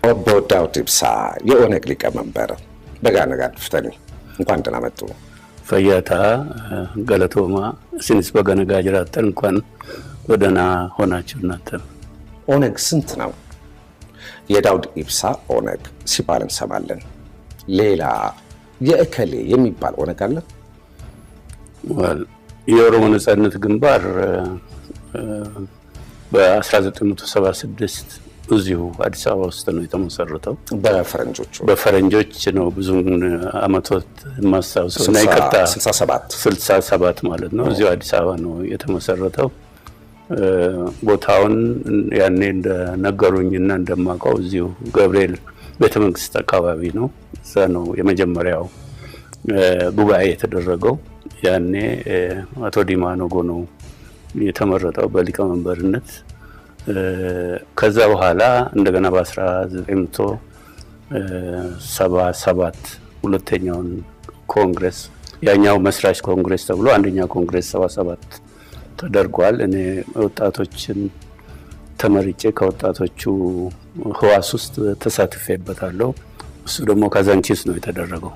ኦቦ ዳውድ ኢብሳ የኦነግ ሊቀመንበር baga nagaan dhuftani እንኳን ደህና መጡ። Fayyaa ta'aa, galatoomaa, isinis baga nagaa jiraattan, እንኳን በደህና ሆናችሁ እናንተ። ኦነግ ስንት ነው? የዳውድ ኢብሳ ኦነግ ሲባል እንሰማለን። ሌላ የእከሌ የሚባል ኦነግ አለ? የኦሮሞ ነጻነት ግንባር በ1976 እዚሁ አዲስ አበባ ውስጥ ነው የተመሰረተው። በፈረንጆቹ በፈረንጆች ነው፣ ብዙ አመቶት የማስታውሰው እና ይቅርታ 67። 67 ማለት ነው። እዚሁ አዲስ አበባ ነው የተመሰረተው። ቦታውን ያኔ እንደነገሩኝ እና እንደማውቀው እዚሁ ገብርኤል ቤተመንግስት አካባቢ ነው። እዛ ነው የመጀመሪያው ጉባኤ የተደረገው። ያኔ አቶ ዲማ ነጎ ነው የተመረጠው በሊቀመንበርነት። ከዛ በኋላ እንደገና በ1977 ሁለተኛውን ኮንግረስ፣ ያኛው መስራች ኮንግረስ ተብሎ አንደኛ ኮንግረስ 77 ተደርጓል። እኔ ወጣቶችን ተመርጬ ከወጣቶቹ ህዋስ ውስጥ ተሳትፌበታለሁ። እሱ ደግሞ ካዛንቺስ ነው የተደረገው።